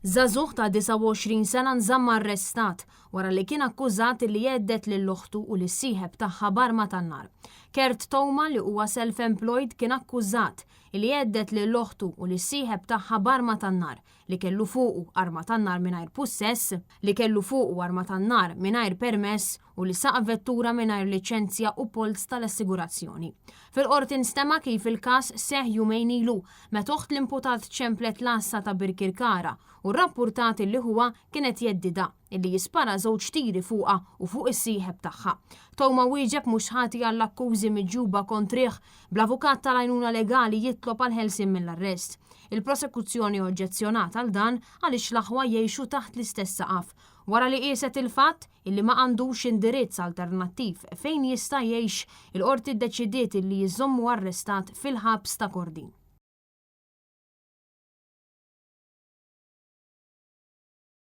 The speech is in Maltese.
Żagħżugħ ta' 29 sena nżamm arrestat wara li kien akkużat li hedded lil oħtu u lis-sieħeb tagħha b'arma tan-nar. Kurt Toma li huwa self-employed kien akkużat li hedded lil oħtu u lis-sieħeb tagħha b'arma tan-nar li kellu fuqu arma tan-nar mingħajr pussess, li kellu fuqu arma tan-nar mingħajr permess u li saq vettura mingħajr liċenzja u polz tal-assigurazzjoni. Fil-Qorti nstema' kif il-każ seħħ jumejn ilu meta oħt l-imputat ċemplet l-għassa ta' Birkirkara u rrappurtat illi ħuha kien qed jheddidha illi jispara żewġ tiri fuqha u fuq is-sieħeb tagħha. Toma wieġeb mhux ħati għall-akkużi miġjuba kontrih, bl-avukat tal-għajnuna legali jitlob għall-ħelsien mill-arrest. Il-prosekuzzjoni oġġezzjonat għal dan għaliex l-aħwa jgħixu taħt l-istess saqaf. Wara li qieset il-fatt illi ma għandux indirizz alternattiv fejn jista' jgħix, il-Qorti ddeċidiet illi jżommu arrestat fil-ħabs ta' Kordin.